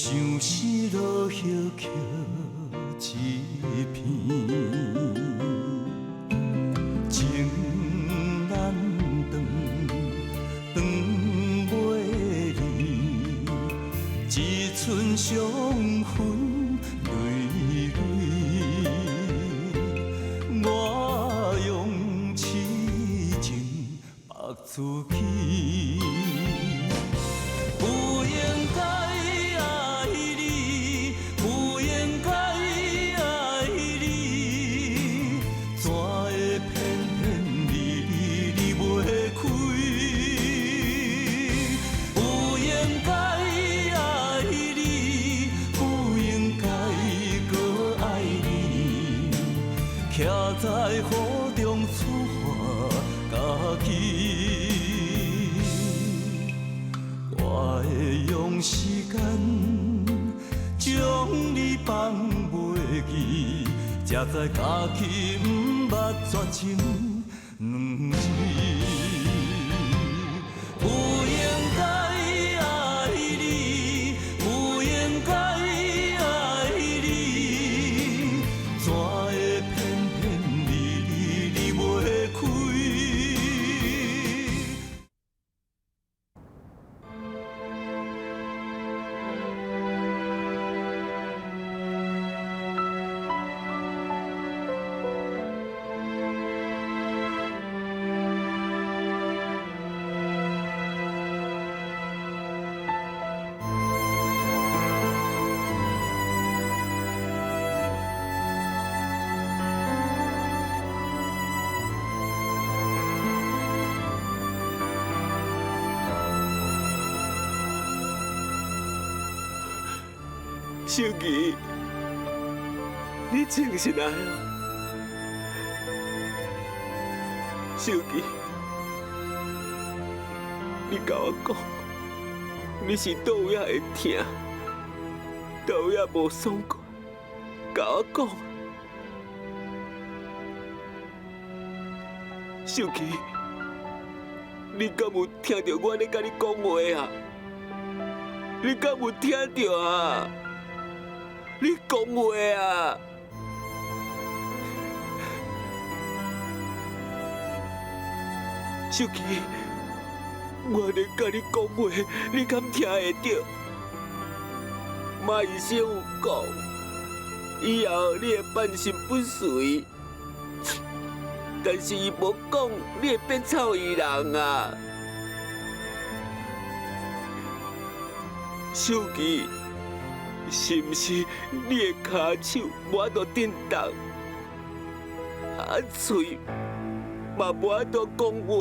相思落叶捡一片，情难断，断袂离，一寸伤痕累累。我用痴情縛自己。不應該愛你，不應該愛你，怎會偏偏離離袂開？不應該愛你，不應該閣愛你，徛在雨中處罰家己。我會用時間將你放袂記，才知家己毋捌絕情兩字。不應該愛你，不應該愛你，怎會偏偏離離袂開？秀儀，你精神來啊！秀儀，你共我講，你是佗位仔會疼，佗位仔無爽快，共我講。秀儀，你敢有聽著我咧共你講話啊？你敢有聽著啊？你講話啊！秀琪，我咧共你講話，你敢聽會著？馬醫生有講，以後你會半身不遂，但是伊無講你會變臭魚人啊！秀琪，是毋是你的跤手無法度振動，啊喙嘛無法度講話？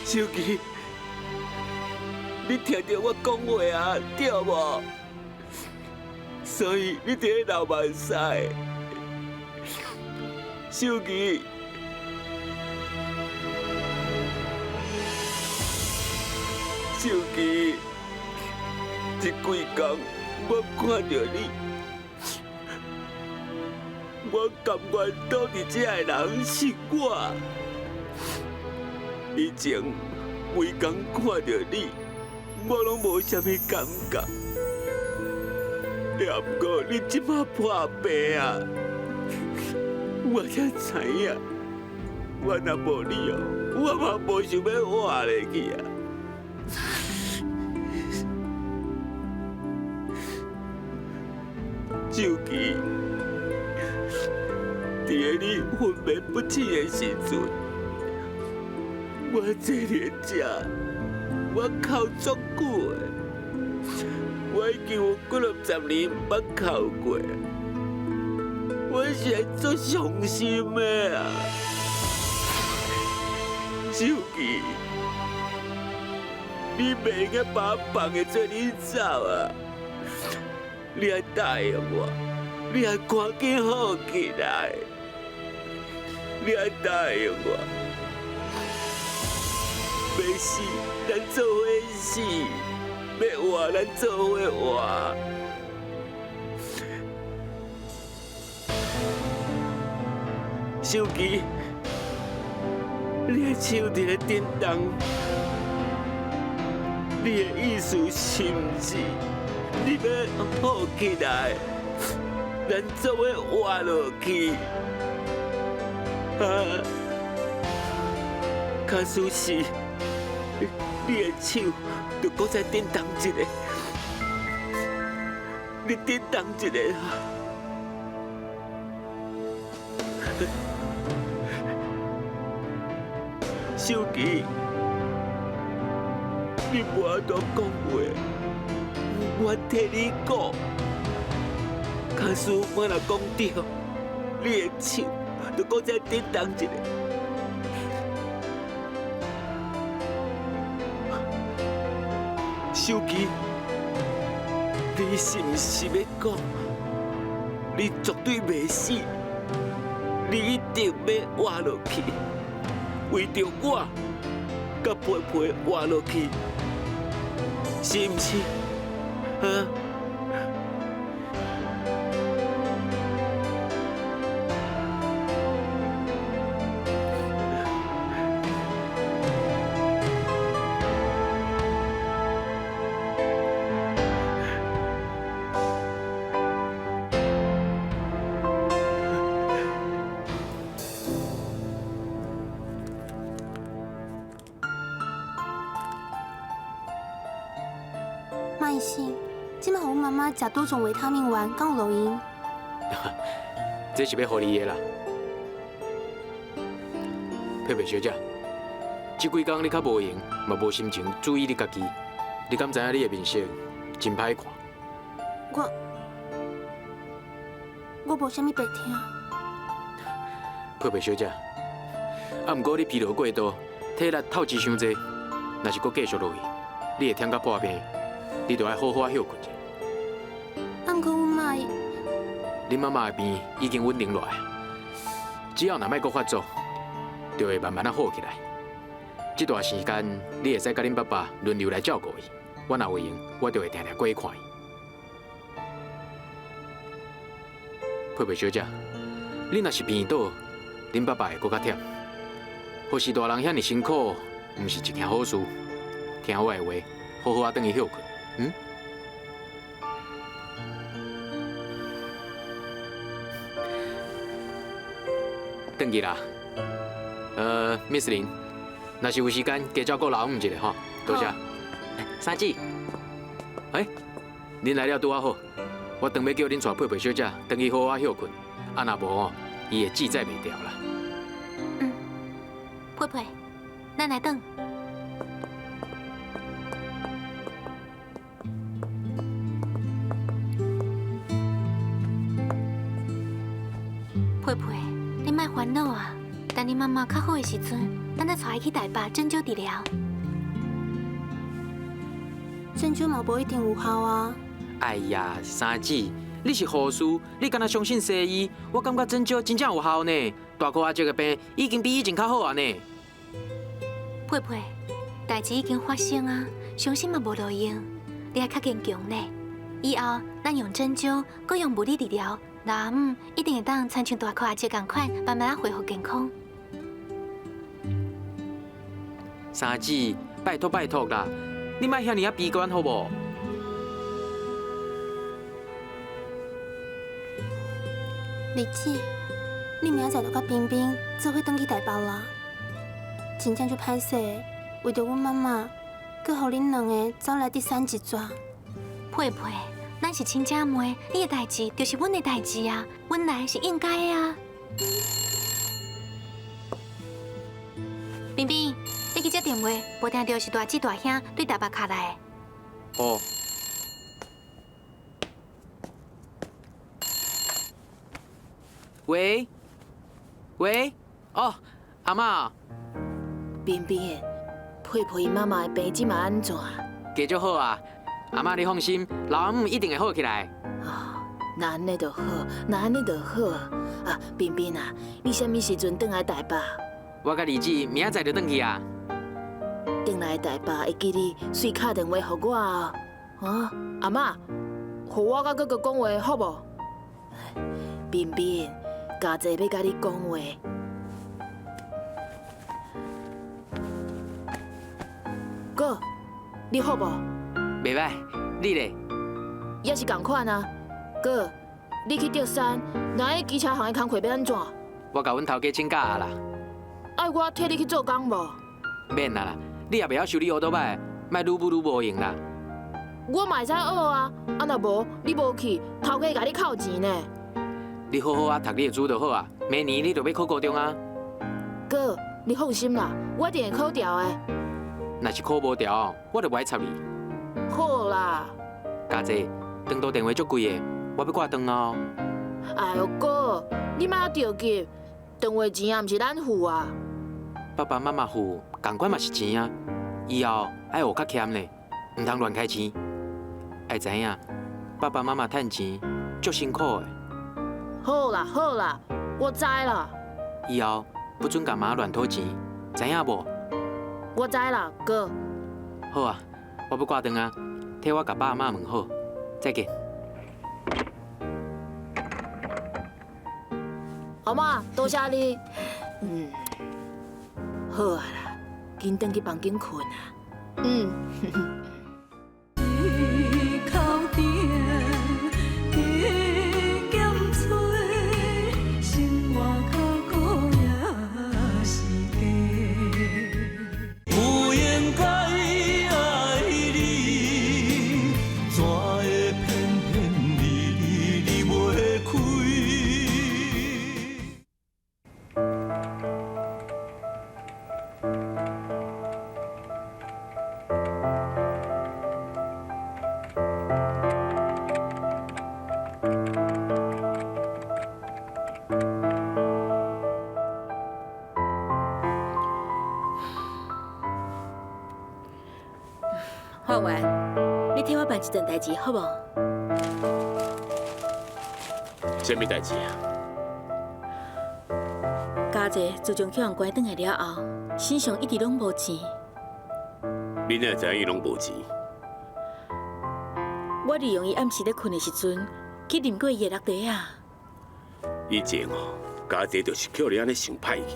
秀琪，你聽著我講話啊，對無？所以你佇咧流目屎，秀琪。秀琪，這幾工我看著你，我甘願倒佇這个人是我。以前每工看著你，我攏無啥物感覺。也毋過你這馬破病啊，我才知影，我若無你哦，我嘛無想欲活落去啊。秀琪，佇咧你昏迷不醒的時陣，我坐佇遮，我哭足久的，我已經有幾落十年毋捌哭過，我是會足傷心的啊！秀琪，你袂用閣把我放會做恁走啊！你愛答應我，你愛趕緊好起來，你愛答應我，欲死咱做伙死，欲活咱做伙活。秀琪，你的手佇咧振動，你的意思是毋是？你欲好起來，咱做伙活落去？啊！假使是，你的手就閣再振動一下，你振動一下啊！秀琪，你無法度講話，我替你講。假使我若講對，你的手就閣再振動一下。秀琪，你是毋是欲講？你絕對袂死，你一定欲活落去。為著我，佮佩佩活落去，是毋是？啊？馬醫生，這擺予阮媽媽食多種維他命丸，敢有路用？這是欲予你的啦，佩佩小姐，這幾工你較無閒，嘛無心情注意你家己，你敢知影你的面色真歹看？我無啥物白疼。佩佩小姐，啊，毋過你疲勞過度，體力透支傷濟，若是閣繼續落去，你會忝甲破病。你著愛好好仔歇睏者。啊，毋過阮媽伊，恁媽媽的病已經穩定落來，只要若莫閣發作，就會慢慢仔好起來。這段時間，你會使佮恁爸爸輪流來照顧伊。我若有閒，我就會定定過去看伊。佩佩小姐，你若是病倒，恁爸爸會閣較忝。服侍大人遐爾辛苦，毋是一件好事。聽我的話，好好仔轉去歇睏。嗯，轉去啦。Miss 林，若是有時間，加照顧老姆一下吼，多謝。三姊，欸，恁來了拄仔好，我當欲叫恁帶佩佩小姐轉去好好歇睏，啊若無吼，伊會自在袂牢啦。嗯，佩佩，咱來轉。佩佩，你莫煩惱啊！等你媽媽較好的時陣，咱再帶伊去台北針灸治療。針灸嘛無一定有效啊。哎呀，三姊，你是護士，你敢若相信西醫？我感覺針灸真正有效呢。大哥阿叔的病已經比以前較好啊呢。佩佩，代誌已經發生啊，相信嘛無路用，你愛較堅強呢。以後咱用針灸，閣用物理治療。老阿姆一定會當親像大哥阿姐仝款，慢慢仔恢復健康。三姊，拜託拜託啦，你莫遐爾仔悲觀好無？麗姊，你明仔載就佮冰冰做伙轉去台北啦。真正足歹勢，為著阮媽媽，閣予恁兩个走來第三一逝。佩佩。咱是親姐妹，你的代誌就是阮的代誌啊，阮來是應該的啊。冰冰，你去接電話，無聽著是大姊大兄對台北敲來的。哦。喂，喂，哦，阿嬤。冰冰，佩佩𪜶媽媽的病這馬按怎？加足好啊。阿嬤，你放心，老阿姆一定會好起來。哦，那按呢就好，那按呢就好。啊，冰冰啊，你啥物時陣轉來台北？我佮麗姊明仔載就轉去啊。轉來台北會記得隨敲電話予我哦。啊，阿嬤，予我佮哥哥講話好無？冰冰，家姐欲佮你講話。你好無？袂䆀，你咧？也是仝款啊。哥，你去竹山，若彼機車行的工課欲按怎？我共阮頭家請假啊啦。愛我替你去做工無？免啊啦，你也袂曉修理烏多擺，莫愈舞愈無閒啦。我嘛會使學啊，啊若無你無去，頭家會共你扣錢呢。你好好啊讀你的書就好啊，明年你就欲考高中啊。哥，你放心啦，我一定會考著的。若是考無著，我就無愛插你。好啦。家姐，長途電話足貴的，我欲掛斷哦。哎喲，哥，你莫著急，電話錢也毋是咱付啊。爸爸媽媽付，仝款嘛是錢啊。以後愛學較儉呢，毋通亂開錢。愛知影，爸爸媽媽趁錢足辛苦的。好啦好啦，我知啦。以後不准共媽亂討錢，知影無？我知啦，哥。好啊，我欲掛斷啊，替我共爸媽問好，再見。阿嬤，多謝你。嗯，好啊啦，緊轉去房間睏啊。嗯。不應該愛你，怎會偏偏離你離袂開？法源，你替我辦一件代誌好無？啥物代誌啊？家姐自從去予人關轉來了後，身上一直攏無錢。你哪會知影伊攏無錢？我利用伊暗時咧睏的時陣，去啉過伊的綠茶仔。以前哦，家姐就是予你按呢想歹去。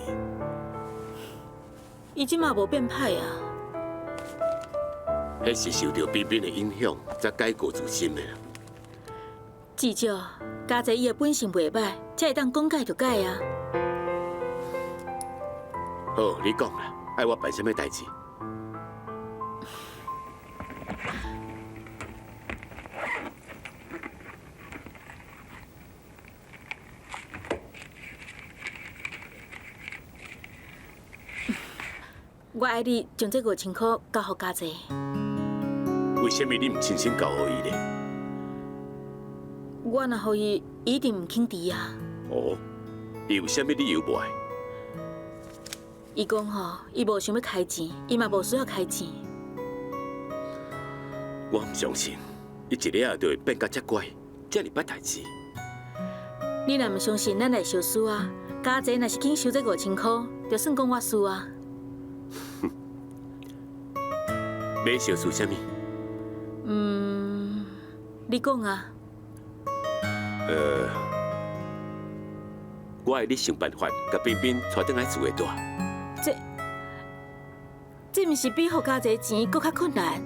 伊這馬無變歹啊。彼是受著彬彬的影響，才改過自新的。至少家姐伊的本性袂䆀，才會當講改就改啊。好，你講啦，愛我辦啥物代誌？我愛你將這5000箍交予家姐。為啥物你毋親身交予伊咧？我若予伊，伊一定毋肯佇啊。哦，伊有啥物理由無愛？伊講吼，伊無想欲開錢，伊嘛無需要開錢。我毋相信，伊一下仔就會變甲遮乖，遮爾歹代誌。你若毋相信，咱來相輸啊！家姐若是肯收這5000箍，就算講我輸啊。欲相輸啥物？嗯，你講啊。我愛你想辦法，共彬彬帶轉來厝內住。這毋是比予家姐錢閣較困難？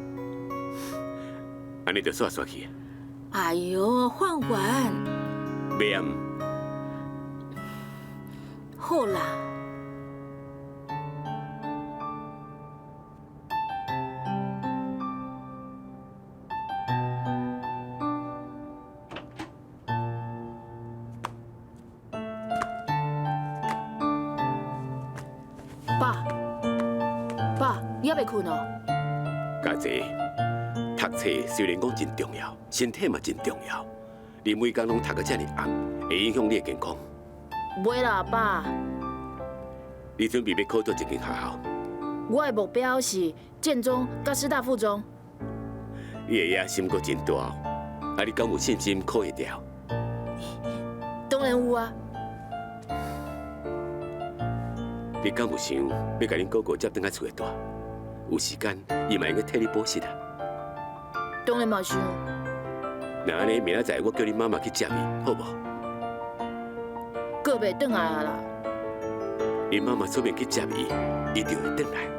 按呢就煞煞去。哎喲，范源。袂啊？好啦。爸，爸，你猶未睏哦？家姐，讀冊雖然講真重要，身體嘛真重要。你每工攏讀到遮爾暗，會影響你的健康。袂啦，爸。你準備欲考佗一間學校？我的目標是建中佮師大附中。你的野心閣真大，啊，你敢有信心考會著？當然有啊。你敢有想欲共恁哥哥接轉來厝內住？有時間，伊嘛會用替你補習啊。當然嘛想。那按呢，明仔載我叫恁媽媽去接伊，好無？閣袂轉來啊啦。恁媽媽出面去接伊，伊就會轉來。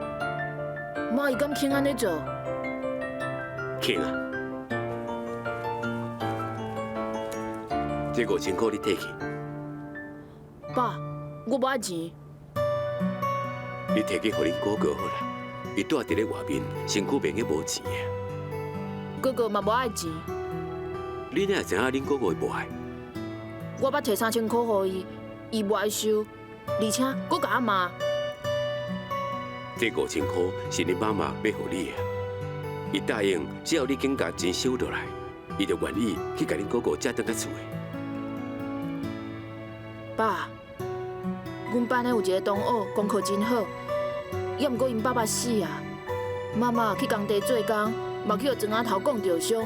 媽，伊敢肯按呢做？庆啊，這5000箍你提去。爸，我無愛錢。你提去予恁哥哥好啦，伊住佇咧外面，身軀袂用無錢啊。哥哥嘛無愛錢。你哪會知影恁哥哥會無愛？我捌提3000箍予伊，伊無愛收，而且閣共我罵。這5000箍是恁媽媽欲予你的，伊答應只要你肯共錢收落來，伊就願意去共恁哥哥借轉來厝的。爸，阮班的有一个同學功課真好，猶毋過𪜶爸爸死啊，媽媽去工地做工，嘛去予磚仔頭摃著傷，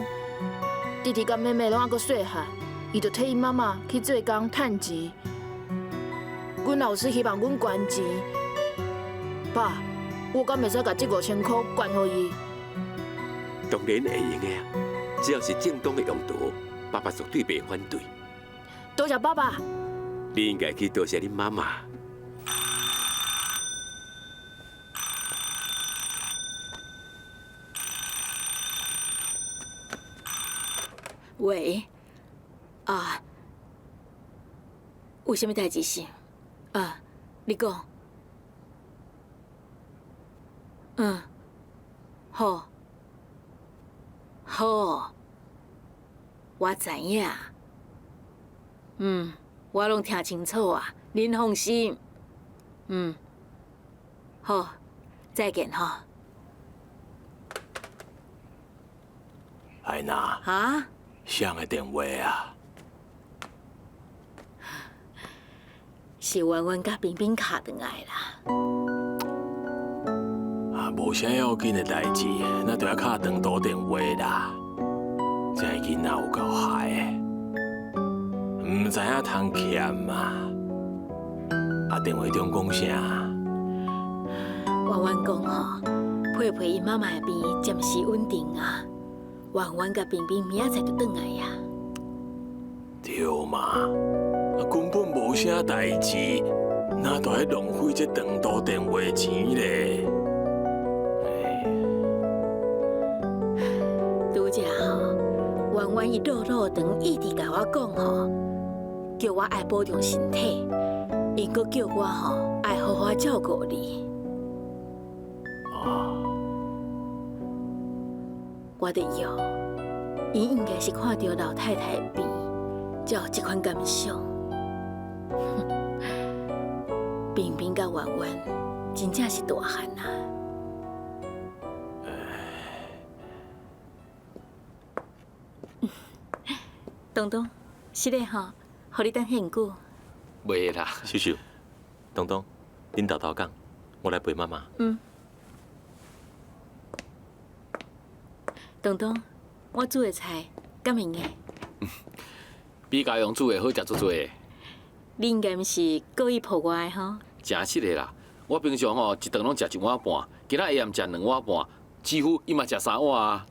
弟弟佮妹妹攏猶閣細漢，伊就替𪜶媽媽去做工趁錢。阮老師希望阮捐錢，爸，我敢會使共這5000箍捐予伊？當然會用的啊，只要是正當的用途，爸爸絕對袂反對。多謝爸爸。你應該去多謝恁媽媽。喂，啊，有啥物代誌是？啊，你講。嗯，好，好，我知影。嗯，我攏聽清楚啊，恁放心。嗯，好，再見吼。愛娜。啊？誰的電話啊？是圓圓佮冰冰敲轉來啦。啊，無啥要緊的代誌，哪著愛敲長途電話啦？這个囡仔有夠害的，毋知影通欠嘛？啊，電話中講啥？圓圓講吼，佩佩𪜶媽媽的病暫時穩定啊。圓圓佮冰冰明仔載就轉來啊。對嘛？啊，根本無啥代誌，哪著愛浪費這長途電話錢咧？拄才吼，圓圓伊路路長一直共我講吼，叫我愛保重身體，𪜶閣叫我吼愛好好照顧你。哦，我著臆，𪜶應該是看著老太太的病，才有這款感想。冰冰佮圓圓真正是大漢啊！東東，是咧吼，予你等遐久。袂啦，秀秀，東東，恁沓沓講，我來陪媽媽。嗯。東東，我煮的菜敢會用？比家用煮的好食足濟。你應該毋是故意唬我的吼？誠實的啦，我平常吼一頓攏食一碗半，今仔下暗食兩碗半，姊夫伊嘛食三碗啊。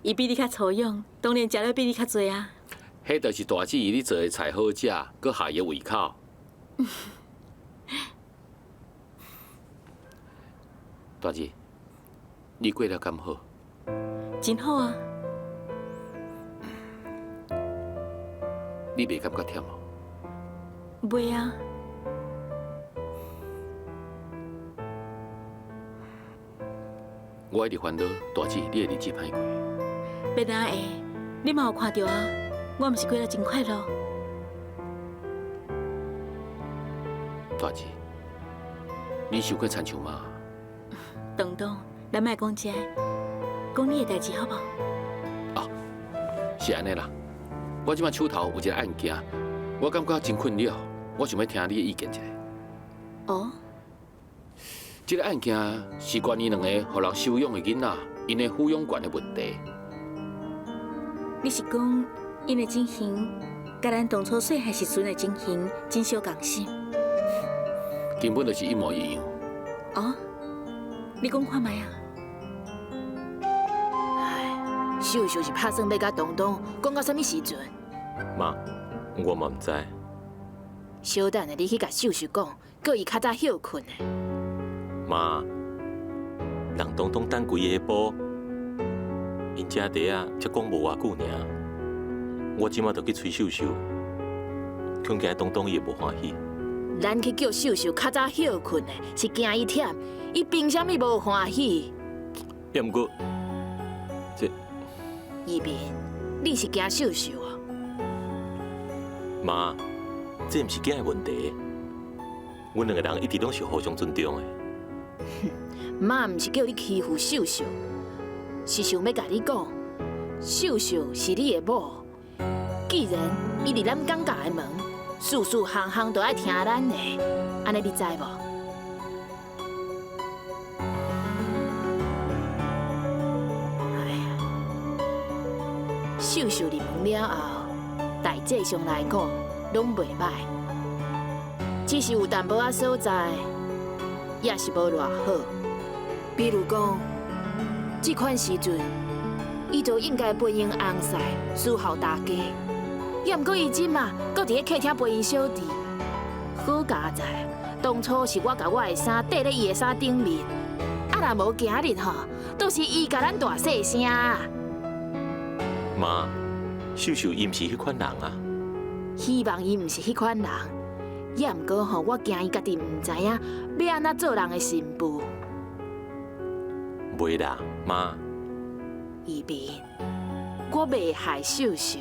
伊比你較粗勇，當然食了比你較濟啊。彼就是大姊伊咧做的菜好食，閣合伊胃口。大姊，你過得敢好？真好啊！你袂感覺忝無？袂啊。我一直煩惱大姊，你的日子歹過。欲哪會？你嘛有看著啊？我毋是過得真快樂。大姊，你傷過親像媽。東東，咱莫講這个，講你的代誌好無？哦，是按呢啦。我這擺手頭有一个案件，我感覺真困擾，我想欲聽你的意見一下。哦。這个案件是關於兩个予人收養的囡仔，𪜶的撫養權的問題。你是講𪜶的情形，佮咱當初細漢時陣的情形真相仝是？根本就是一模一樣。哦，你講看覓啊？唉，秀秀是拍算欲佮東東講到啥物時陣？媽，我嘛毋知。小等下，你去共秀秀講，叫伊較早歇睏的。媽，人東東等規下晡， 𪜶食茶仔才講無偌久爾。我這馬就去催秀秀，恐驚東東伊會無歡喜。咱去叫秀秀較早歇睏的，是驚伊忝，伊憑啥物無歡喜？也毋過，這宜民，你是驚秀秀啊？媽，這毋是驚的問題。阮兩個人一直攏是互相尊重的。媽毋是叫你欺負秀秀，是想欲共你講，秀秀是你的某。既然伊入咱江家的門，事事項項都愛聽咱的，按呢你知無？哎呀，秀秀入門了後，大致上來講，攏袂䆀，只是有淡薄仔所在，也是無偌好。比如講，這款時陣，伊就應該陪𪜶翁婿侍候大家。也毋過伊這馬，閣佇咧客廳陪𪜶小弟。好佳哉，當初是我共我的衫綴咧伊的衫頂面，啊若無今日吼，都是伊共咱大細聲。媽，秀秀伊毋是彼款人啊。希望伊毋是彼款人，也毋過吼，我驚伊家己毋知影欲按怎做人的新婦。袂啦，媽。宜民，我袂害秀秀。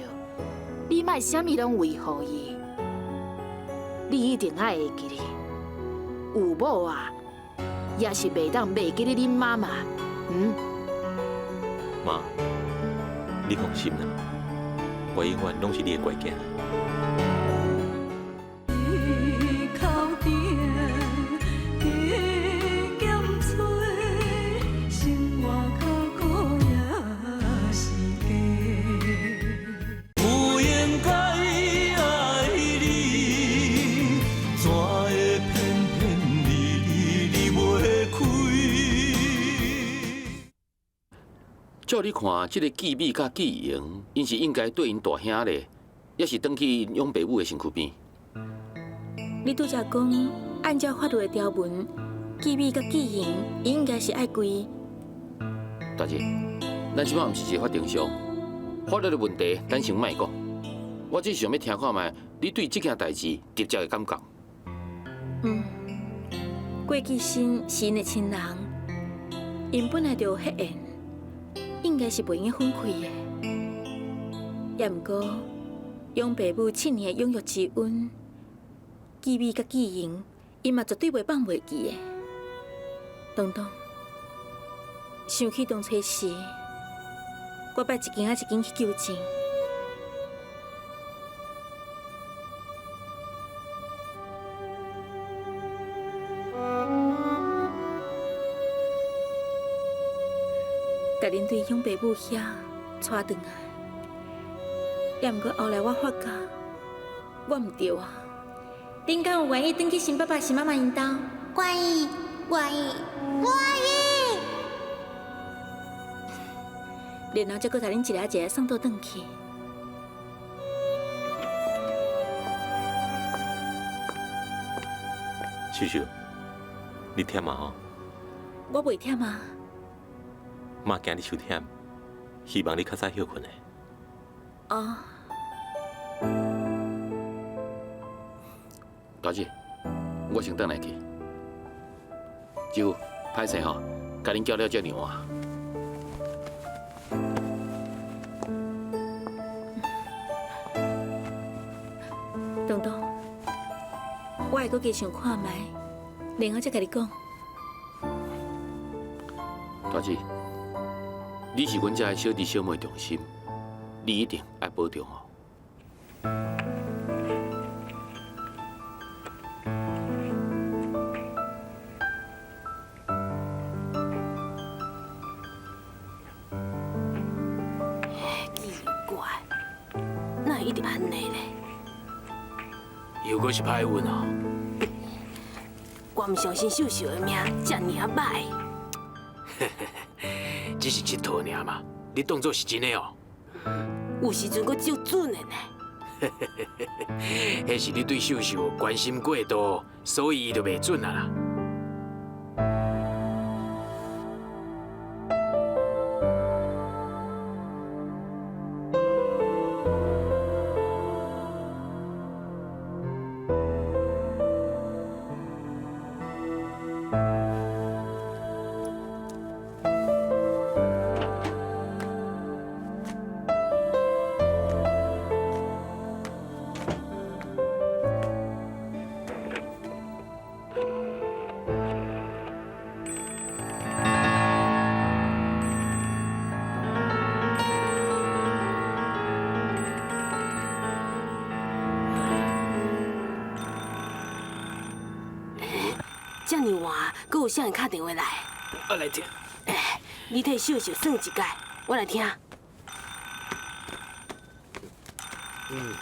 你莫啥物攏維護伊，你一定愛會記得，有某啊，也是袂當袂記得恁媽媽，嗯？媽，你放心啦，我永遠攏是你的乖囝。不應該愛你，怎會偏偏離離離袂開？照你看，這个繼美佮繼瑩，𪜶是應該綴𪜶大兄咧，抑是轉去𪜶養爸母的身軀邊？你拄才講，按照法律的條文，繼美佮繼瑩，應該是愛歸。大姐，咱這擺毋是一个法庭上，法律的問題，咱先莫講。我只是想欲聽看覓，你對這件代誌直接的感覺。嗯，郭繼新是𪜶的親人，𪜶本來就有血緣，應該是袂用得分開的。也毋過，養爸母七年的養育之恩，繼美佮繼瑩，𪜶嘛絕對袂放袂記的。東東，想起當初時，我捌一間仔一間去求證。共恁對養爸母遐帶轉來，也毋過後來我發覺我毋對啊！恁敢有願意轉去新爸爸、新媽媽𪜶兜？願意，願意，願意。然後才閣共恁一个一个送倒轉去。秀秀，你忝啊吼？我袂忝啊。媽驚你傷忝，希望你較早歇睏的。哦。大姐，我先轉來去。姐夫，歹勢吼，共恁叫了遮爾晚。東東，我會閣加想看覓，然後才共你講。大姐，你是阮遮的小弟小妹重心，你一定愛保重哦。奇怪，哪會一直按呢咧？又閣是歹運哦。我毋相信秀秀的命遮爾仔歹。只是𨑨迌爾嘛，你當作是真的哦？有時陣閣足準的呢。彼是你對秀秀關心過度，所以伊就袂準啊啦。阁有啥人敲电话来？我来听。哎，你替秀秀算一届，我来听。嗯。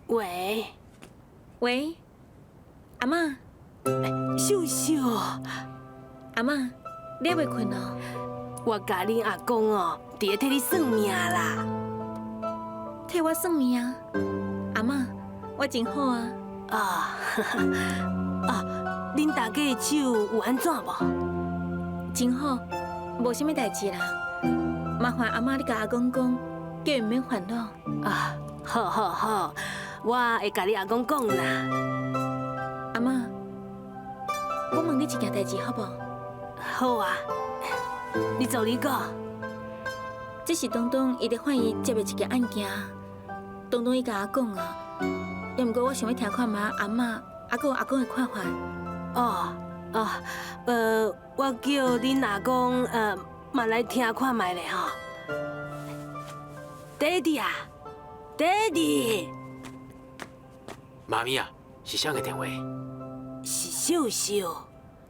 喂，喂，阿嬷。秀秀，阿嬷，你还袂睏哦？我共恁阿公哦，伫咧替你算命啦。替我算命？阿嬷，我真好啊。啊，啊，恁大家的手有按怎无？真好，无啥物代志啦。麻烦阿嬷你共阿公讲，叫伊毋免烦恼。啊，好好好，我会共你阿公讲啦。阿嬷，我问你一件代志好无？好啊，你做你讲。这是东东伊伫法院接的一件案件，东东伊共我讲啊，也毋过我想欲听看觅阿嬷，啊，阁有阿公的看法。哦哦，我叫恁阿公嘛来听看觅咧吼。爹地啊，爹地。妈咪啊，是啥个电话？是秀秀，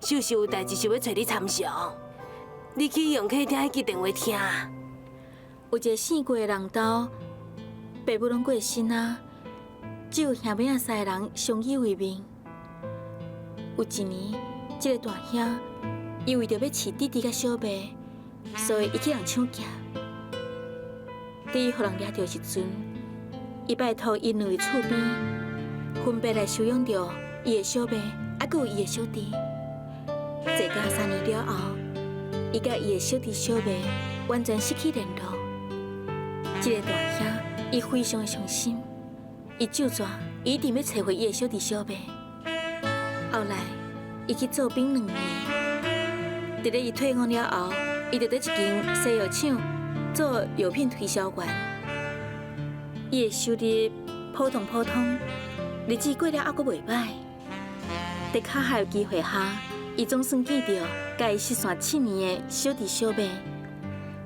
秀秀有代志想欲揣你参详，你去用客厅彼支电话听。有一个姓郭的人兜，爸母拢过身啊，只有兄妹仔三个人相依为命。有一年，这个大兄伊为著欲饲弟弟佮小妹，所以伊去人抢劫。伫伊予人掠著的时阵，伊拜托𪜶两位厝边分别来收养著伊的小妹，犹阁有伊的小弟。坐监3年了后，伊佮伊的小弟小妹完全失去联络。这个大兄，伊非常的伤心，伊咒诅，伊一定欲揣回伊的小弟小妹。后来，伊去做兵2年，伫咧伊退伍了后，伊就伫一间西药厂做药品推销员。伊的收入普通普通，日子过了犹阁袂䆀。伫较好的机会下，伊总算见著共伊失散7年的小弟小妹，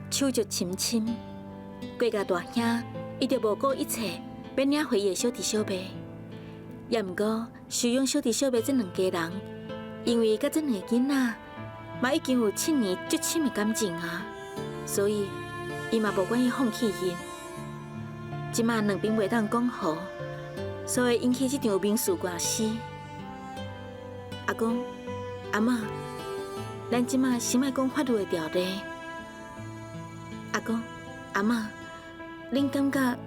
手足深深。郭家大兄，伊就无顾一切，欲领回伊的小弟小妹。也毋过收养小弟小妹这两家人，因为佮这两个囡仔嘛已经有7年足深的感情啊，所以伊嘛无愿意放弃𪜶。这马两边袂当讲和，所以引起这场民事官司。阿公、阿嬷，咱这马先莫讲法律的条例。阿公、阿嬷，恁感觉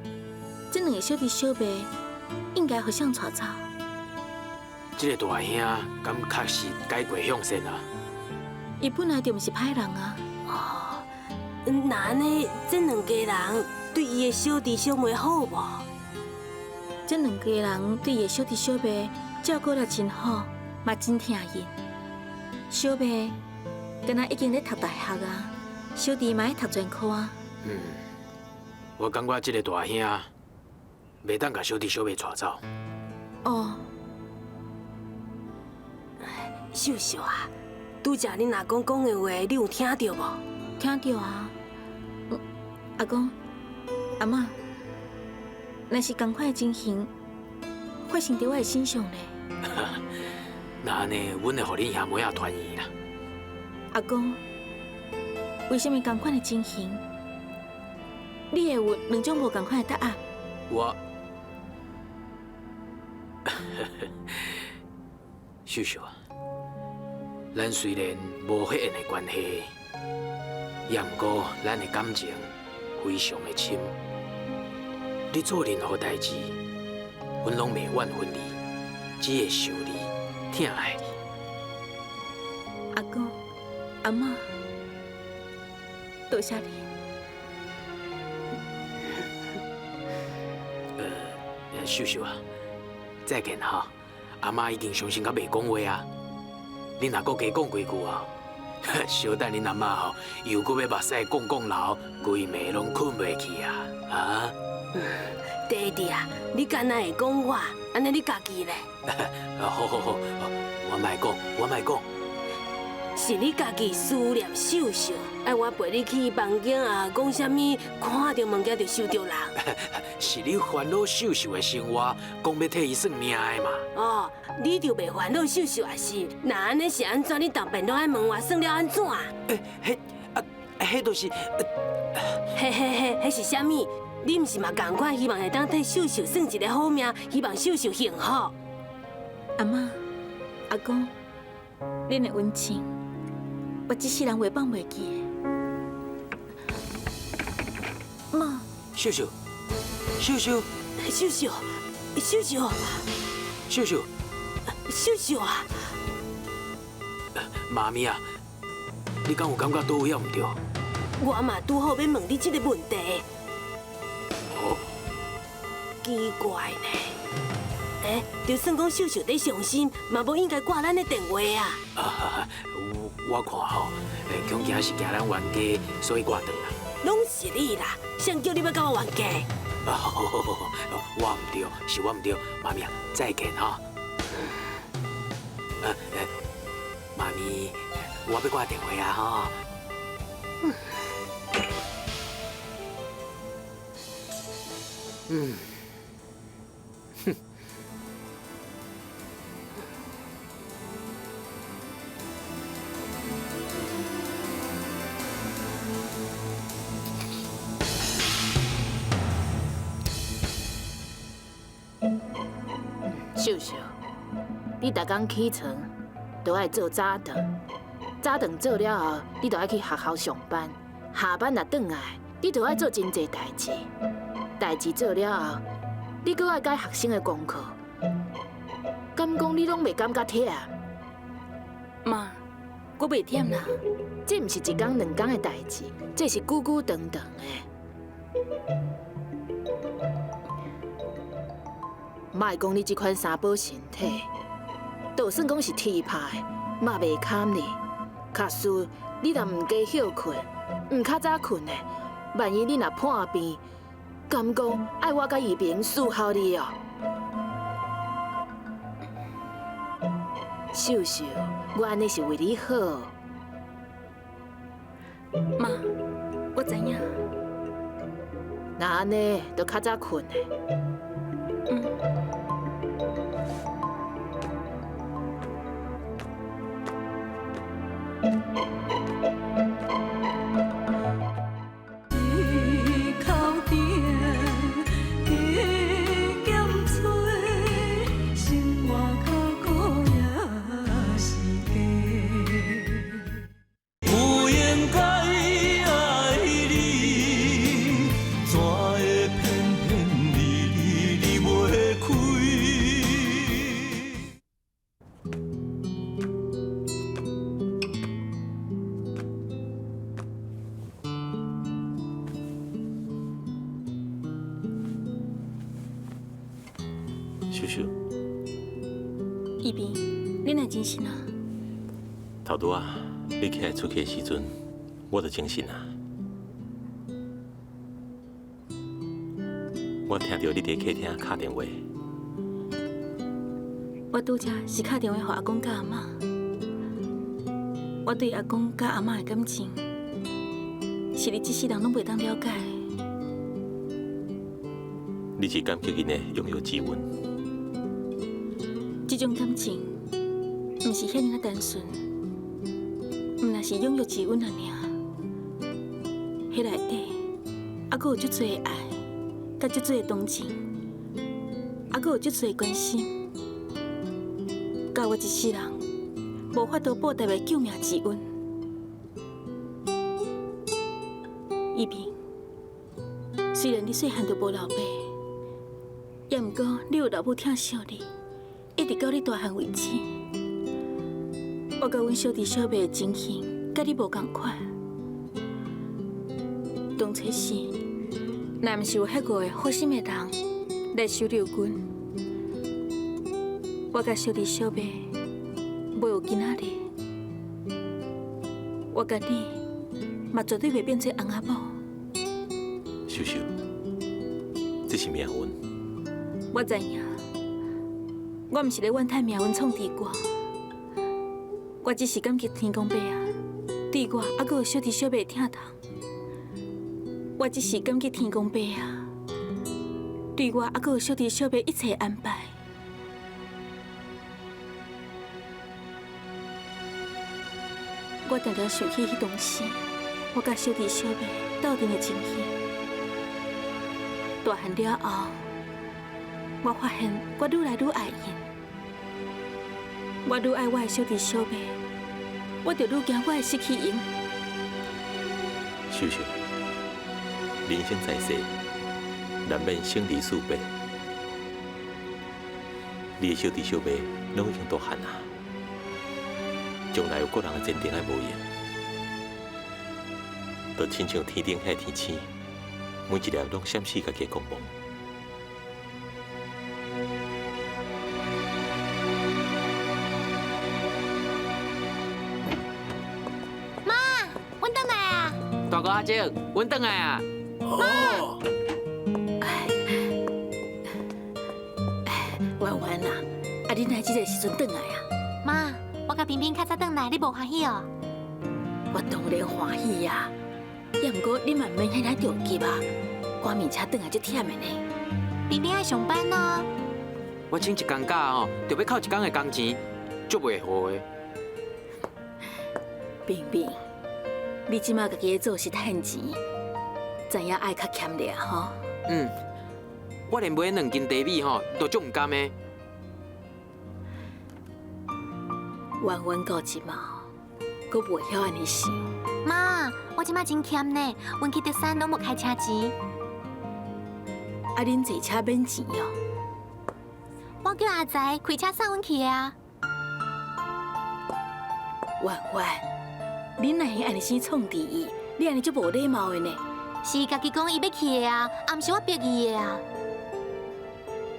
这两个小弟小妹应该予谁带走？这个大兄敢确实改过向善啊？伊本来就毋是歹人啊。哦，那按呢，这两家人对伊的小弟小妹好无？这两家人对伊的小弟小妹照顾得真好，嘛真疼𪜶。小妹敢若已经咧读大学啊，小弟嘛咧读专科啊。嗯，我感觉这个大兄袂当共小弟小妹带走。哦，秀秀啊，拄才恁阿公讲的话，你有听著无？听著啊。阿公、阿嬷，若是仝款的情形发生伫我的身上咧？那按呢，阮会予恁兄妹仔团圆啦。阿公，为啥物仝款的情形，你会有两种无仝款的答案？我，秀秀啊，咱虽然无血缘的关系，也毋过咱的感情非常的深。你做任何代志，阮拢袂怨恨你，只会想你、疼爱你。阿公、阿嬷，多谢你。秀秀啊，再见哈！阿嬷已经伤心到袂讲话啊，你若阁加讲几句啊，小等恁阿嬷吼又阁欲目屎讲讲流，规暝拢睏袂去啊！啊？弟弟啊，你敢若会讲我，按呢你家己咧？好好好，我莫讲，我莫讲。是你家己思念秀秀，愛我陪你去房間啊，講啥物，看著物件就收著人。是你煩惱秀秀的生活，講欲替伊算命的嘛？哦，你就袂煩惱秀秀也是，那按呢是按怎？你逐遍攏愛問我算了按怎？彼啊，彼就是，嘿嘿嘿，彼是啥物？你毋是嘛仝款，希望會當替秀秀算一个好命，希望秀秀幸福。阿嬤、阿公，恁的溫情，我這世人袂放袂記的。媽，秀秀，秀秀，秀秀，秀秀，秀秀，秀秀啊！媽咪啊，你敢有感覺佗位猶毋對？我嘛拄好欲問你這个問題。哦，奇怪呢，欸，就算講秀秀佇傷心，嘛無應該掛咱的電話啊。啊，我看吼，恐驚是驚咱冤家，所以掛斷啦。攏是你啦，誰叫你欲佮我冤家？啊，好好好，我毋對，是我毋對，媽咪啊，再見吼。媽咪，我欲掛電話啊吼。嗯，哼。秀秀，你逐工起床都愛做早頓，早頓做了後，你就愛去學校上班。下班若轉來，你就愛做真濟代誌。代誌做了後，你閣愛改學生的功課，敢講你攏袂感覺忝？媽，我袂忝啦。這毋是一工兩工的代誌，這是久久長長的。莫講你這款三寶身體，就算講是鐵拍的，嘛袂堪你。假使你若毋加歇睏，毋較早睏的，萬一你若破病，敢講愛我佮醫生伺候你哦？秀秀，我按呢是為你好。媽，我知影。若按呢，就較早睏的。嗯。秀秀，一平，你哪精神啊？头拄仔，你起來出去的時陣，我就精神啊。我聽著你佇客廳敲電話。我拄則是敲電話予阿公佮阿嬤。我對阿公佮阿嬤的感情，是你這世人攏袂當了解的。你是感激𪜶的養育之恩。這種感情，毋是遐爾仔單純，毋但是養育之恩爾。彼內底，猶閣有足濟的愛，佮足濟的同情，猶閣有足濟的關心，到我這世人無法度報答的救命之恩。一平，雖然你細漢就無老爸，也毋過你有老母疼惜你，一直到你大漢為止。我佮阮小弟小妹的情形，佮你無仝款。當初時，若毋是有彼五个好心的人來收留阮，我佮小弟小妹袂有今仔日。我佮你嘛絕對袂變做翁仔某。秀秀，這是命運。我知影，我毋是咧怨嘆命運創治我，我只是感激天公伯啊，對我猶閣有小弟小妹疼痛。我只是感激天公伯啊，對我猶閣有小弟小妹一切安排。我常常想起彼當時，我佮小弟小妹鬥陣的情形。大漢了後，我發現我愈來愈愛𪜶，我愈愛我的小弟小妹，我就愈驚我會失去𪜶。秀秀，人生在世，難免生離死別。你的小弟小妹攏已經大漢啊，將來有個人的前程愛無用，就親像天頂遐天星，每一粒攏閃爍家己的光芒。媽，阮轉來啊！大哥阿叔，阮轉來啊！哦。哎，婉婉啊，啊，你哪這个時陣轉來啊？媽，我佮冰冰較早轉來，你無歡喜哦？我當然歡喜啊，也毋過你嘛毋免遐爾著急啊，趕麵車轉來足忝的呢。冰冰愛上班哦。我請一工假吼，就欲扣一工的工錢，足袂好的。冰冰，你這馬家己咧做是趁錢，知影愛較儉掠吼。嗯，我連買兩斤茶米吼，都足毋甘的。婉婉到這馬，閣袂曉按呢想。媽，我這馬真儉呢，阮去德山攏無開車錢。啊，恁坐車免錢哦？我叫阿財開車送阮去的啊。婉婉，你哪會按呢生創治伊？你按呢足無禮貌的呢。是伊家己講伊欲去的啊，也毋是我逼伊的啊。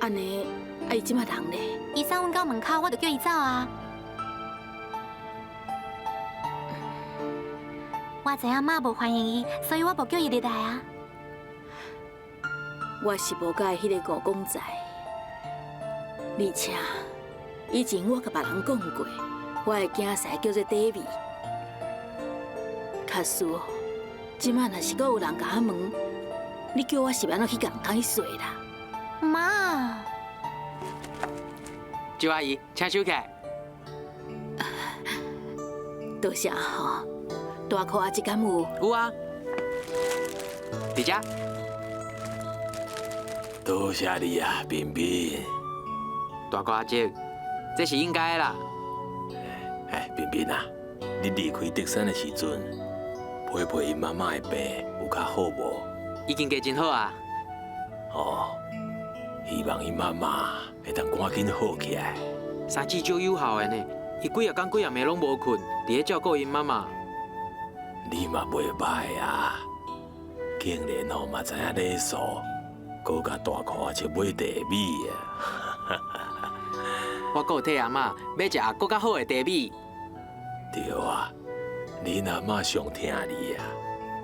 按呢，啊伊這馬人咧？伊送阮到門口，我就叫伊走啊。我知影媽無歡迎伊，所以我無叫伊入來啊。我是無佮意彼个吳廣財，而且以前我共別人講過，我的囝婿叫做 David。假使這馬若是閣有人共我問，你叫我是欲按怎去共人講去說啦？媽，周阿姨，請收起來。多謝吼，大箍阿叔敢有？有啊，佇遮。多謝你啊，冰冰。大哥阿叔，這是應該的啦。哎，冰冰啊，你離開德山的時陣，陪陪𪜶媽媽的病有較好無？已經加真好啊。哦，希望𪜶媽媽會當趕緊好起來。三姊足有孝的呢，伊幾仔工幾仔暝攏無睏，佇咧照顧𪜶媽媽。你嘛袂䆀啊，竟然吼嘛知影禮數，閣共大箍阿叔買茶米啊！我閣有替阿嬤買一盒閣較好的茶米。對啊，恁阿嬤上疼你啊，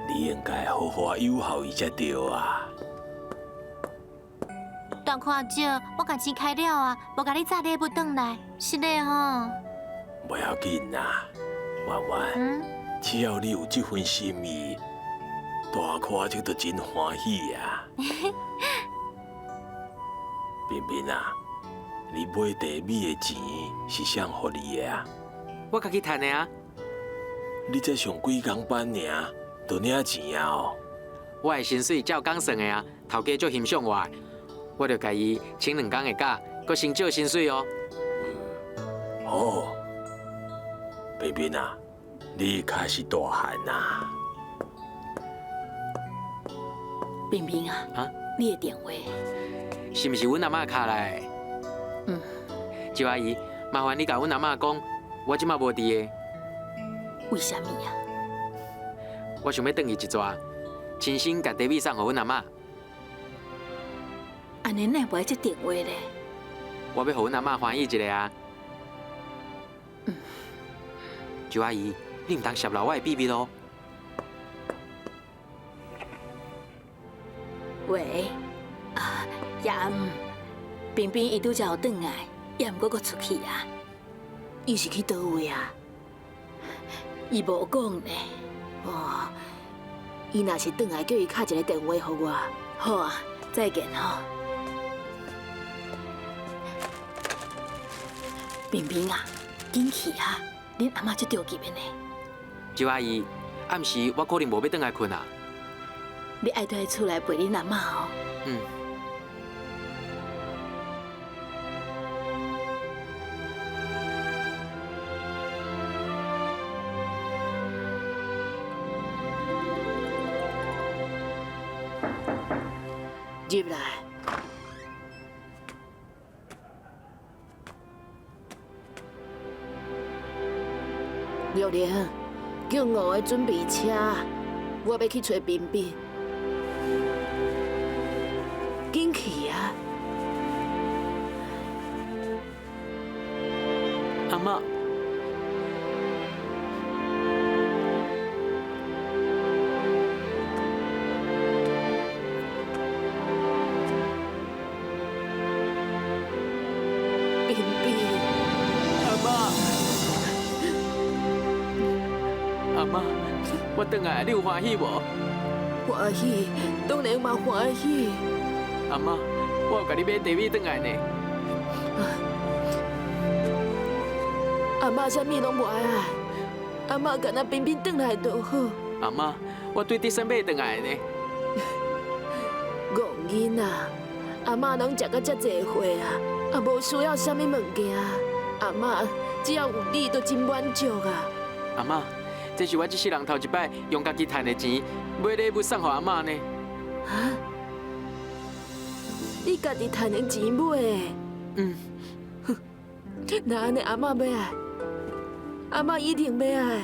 你應該好好友好伊才對啊。大箍阿叔，我共錢開了啊，無共你紮禮物轉來，失禮吼。袂要緊啦，婉婉。嗯。只要你有這份心意，大箍阿叔就真歡喜啊！冰冰啊，你買茶米的錢是誰予你的啊？我家己趁的啊。你才上幾工班爾，就領錢啊？哦。我的薪水照工算的啊，頭家足欣賞我的，我就共伊請兩工的假，閣先借薪水哦。嗯，好，冰冰啊。你開始大漢啊！冰冰啊，啊，你的電話是毋是阮阿嬤敲來的？嗯。周阿姨，麻煩你共阮阿嬤講，我這馬無佇的。為啥物啊？我想欲轉去一逝，親身共茶米送予阮阿嬤。按呢哪會無愛接電話咧？我欲予阮阿嬤歡喜一下啊！嗯。周阿姨。你毋通泄露我的秘密哦。喂，啊，也毋，冰冰伊拄才有轉來，也毋過閣出去啊。伊是去佗位啊？伊無講呢。哦，伊若是轉來，叫伊敲一个電話予我。好啊，再見吼。平平啊，緊去啊！恁阿媽足著急的呢。周阿姨，暗時我可能無欲轉來睏啊。你愛蹛佇厝內陪恁阿嬤哦。嗯。入來。玉玲，叫五个準備車，我欲去揣冰冰。緊去啊！阿嬤。冰冰，阿嬤，阿嬤，我轉來，你有歡喜無？歡喜，當然嘛歡喜。阿嬤，我有共你買茶米轉來呢。阿嬤啥物攏無愛愛，阿嬤干焦平平轉來就好。阿嬤，我對德勝買轉來呢。戇囡仔，阿嬤攏食甲遮濟歲啊，也無需要啥物物件。阿嬤只要有你，就真滿足啊。阿嬤，這是我這世人頭一擺用家己賺的錢買禮物送予阿嬤呢。啊？你家己賺的錢買的？嗯。那按呢，阿嬤欲愛，阿嬤一定欲愛。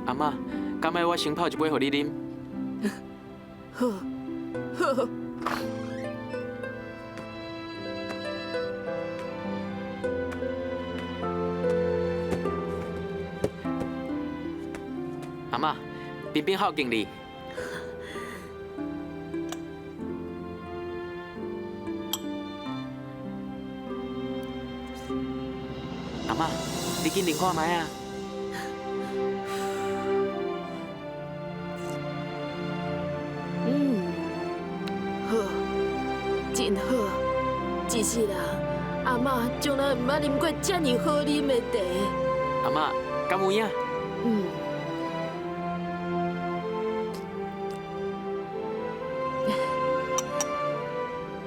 阿嬤，敢愛我先泡一杯予你啉？好，好。阿嬤，冰冰孝敬你。阿嬤，你緊啉看覓啊！嗯，好，真好，一世人阿嬤從來毋捌啉過遮爾好啉的茶。阿嬤，敢有影？嗯。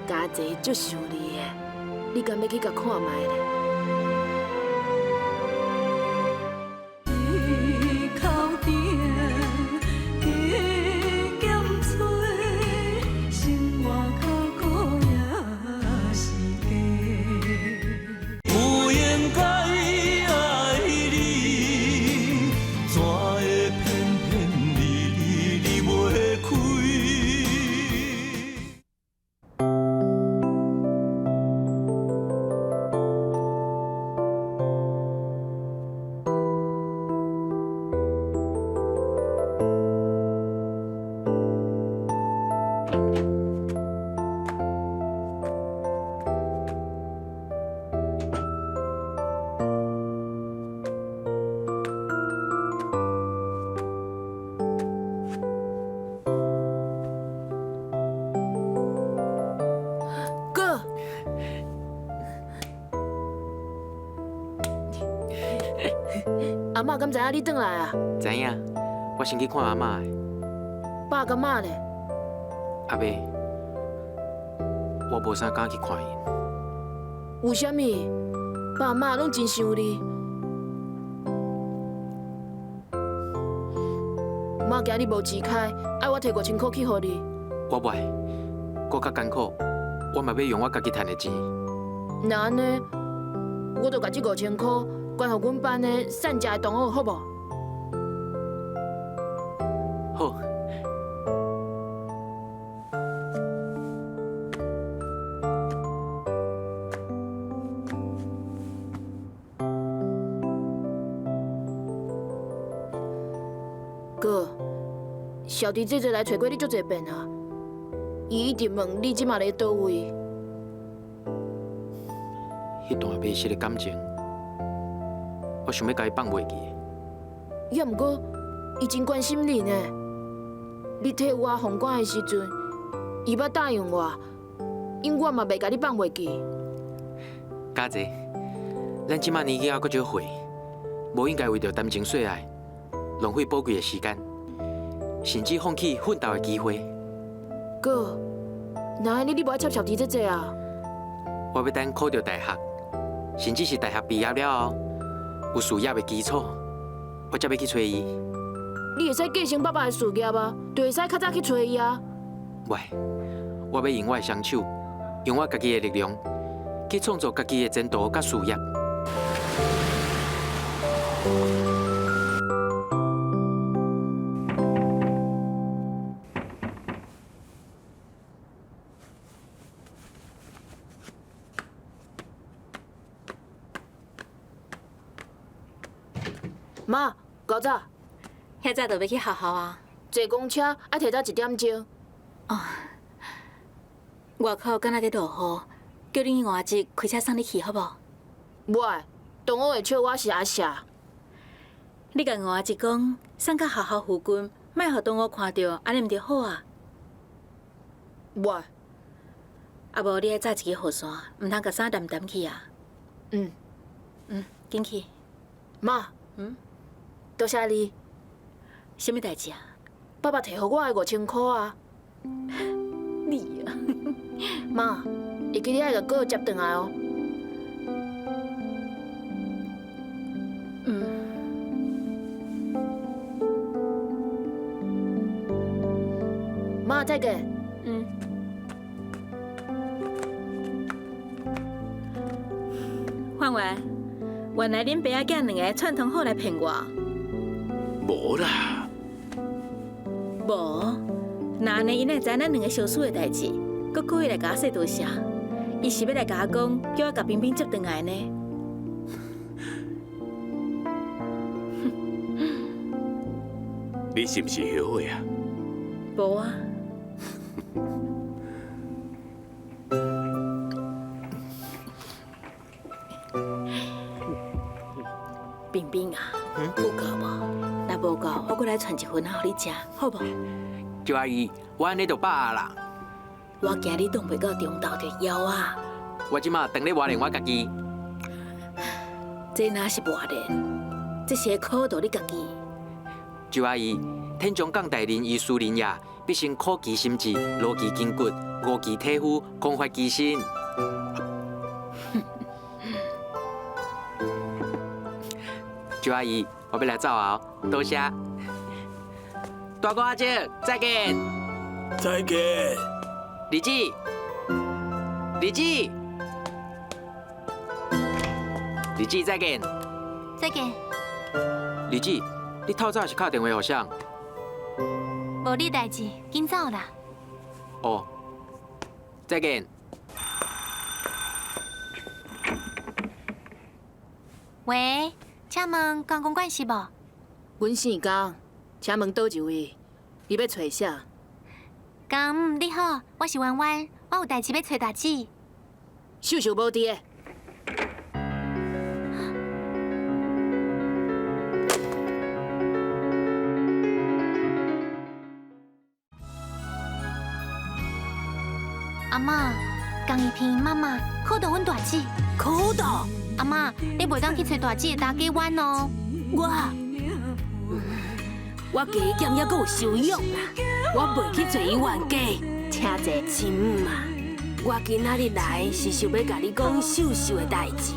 家姐足想你的，你敢欲去共看覓咧？不應該愛你，怎會偏偏離離離袂開？哥，阿嬤敢知影你轉來啊？知影，我先去看阿嬤的。爸佮媽咧？阿伯，我無啥敢去看𪜶。為啥物？爸媽攏真想你。媽驚你無錢開，愛我提5000箍去予你。我袂，閣較艱苦，我嘛欲用我家己賺的錢。若按呢，我就共這5000箍捐予阮班的散食的同學，好無？好。哥，小弟姐姐來揣過你足濟遍啊，伊一直問你這馬咧佗位。彼段迷失的感情，我想欲共伊放袂记。也毋过，伊真关心你呢。你替我封棺的时阵，伊捌答应我，永远嘛袂共你放袂记。佳姐，咱这马年纪犹阁少岁，无应该为著谈情说爱，浪费宝贵的时间，甚至放弃奋斗的机会。哥，那按呢你无爱插潲伫这济啊？我欲等考著大学，甚至是大学毕业了后，有事业的基础，我才欲去揣伊。你会使继承爸爸的事业啊，就会使较早去揣伊啊。喂，我欲用我的双手，用我家己的力量，去创造家己的前途佮事业。妈，够早。遐早就欲去学校啊？坐公车爱提早一点钟。哦，外口敢若伫落雨，叫恁吴阿姊开车送你去好无？无爱，同学会笑我是阿舍。你共吴阿姊讲，送到学校附近，莫予同学看著，按呢毋就好啊？无爱。啊无你爱扎一支雨伞，毋通共衫澹澹去啊。嗯。嗯，紧去。妈。嗯。多谢你。啥物代志啊？爸爸提予我的5000箍啊。你啊，妈，会记你爱共哥接转来哦。嗯。妈，再见。嗯。范员，原来恁爸仔囝两个串通好来骗我。无啦。无，那按呢，伊哪会知咱两个相思的代志，阁故意来共我说多谢？伊是欲来共我讲，叫我共冰冰接转来呢？你是毋是后悔啊？无啊。冰冰啊，有够无？若无够，我阁来传一份仔予你食，好无？周阿姨，我按呢就饱啦。我惊你挡袂到中昼就枵啊！我这马当咧磨练我家己。这哪是磨练，这是咧苦著你家己。周阿姨，天将降大任于斯人也，必先苦其心志，劳其筋骨，饿其体肤，空乏其身。周阿姨，我欲来走啊！多谢。大哥阿姐，再见。再见。李记，李记，李记，再见。再见。李记，你透早是敲电话予谁？无你代志，紧走啦。哦，再见。喂，请问江公馆是无？阮姓江，请问佗一位？你欲揣啥？江，你好，我是弯弯，我有代志欲揣大姊。秀秀无伫。阿嬷，江一平妈妈苦著阮大姊，苦著。阿嬷，你袂当去揣大姊的大家湾哦。我加减犹阁有修养啦，我袂去揣伊冤家。请坐。亲母啊，我今仔日来是想欲共你讲秀秀的代志。